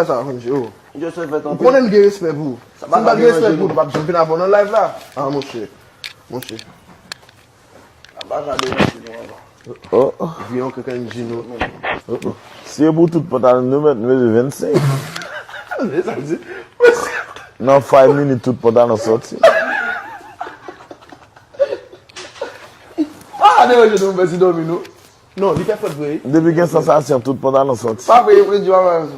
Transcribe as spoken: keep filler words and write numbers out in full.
bagay sa, Andrew. Ou konnen m gen respè pou ou. Si m pa t gen respè pou ou, m p ap janm vin avè w nan live la. Ah, monchè. Monchè. Sa pa ka deranje nou anvan. Oh, oh. Viyon kankan di nou. Oh, oh. Si e pou tout pantalon nou mèt, nou mete vennsenk. Sa di. Nan five minutes, tout pantalon sòti. Ah, deranje nou, mèsi dòmi nou. Non, li fè fòt vre. Depi gen sansasyon, tout pantalon sòti. Pa vre, yo vle di w avan.